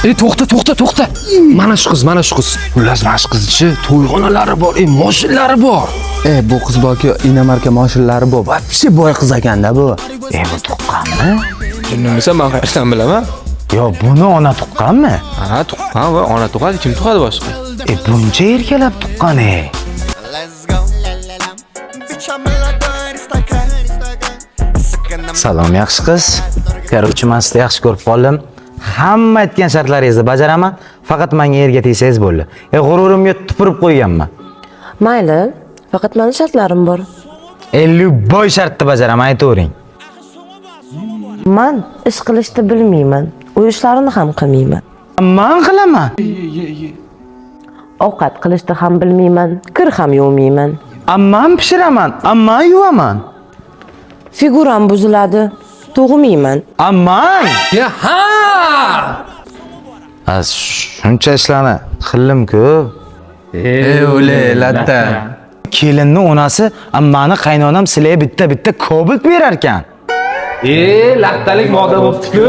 E, to'xta, to'xta, to'xta. Mana shu qiz, mana shu qiz. Xullas, mana shu qizchi to'yxonalari bor, moshinlari bor. E, bu qiz borku, inomarka moshinlari bor. Вообще boy qiz ekanda bu. E, bu tuqqanmi? Tushundingmi? Men qayerdan bilaman? Yo, buni ona tuqqanmi? Ha, tuqqan va ona tug'adi, kim tug'adi boshqa? E, buncha erkalab tuqqan e. Let's go. Bitch, I'm a aristocrat. Salom, yaxshi qiz. Короче, men sizni yaxshi ko'rib qoldim. Hamma aytgan shartlaringizni bajaraman, faqat menga erga tegsangiz bo'ldi. E, g'ururimga tupurib qo'yganman. Mayli, faqat mani shartlarim bor. E, любой shartni bajaraman, aytavering. Man ish qilishni bilmayman. Uy ishlarini ham qilmayman. Man qilaman. Ovqat qilishni ham bilmayman, kir ham yuvmayman. Man pishiraman, man yuvaman. Figuram buziladi, tug'mayman. Man. Ya, ha! A, shuncha ishlarni qildim-ku. E, o'le, latta. Kelinni onasi mani qaynonam sizlarga bitta-bitta kobult berar ekan. E, lattalik moda bo'pti-ku.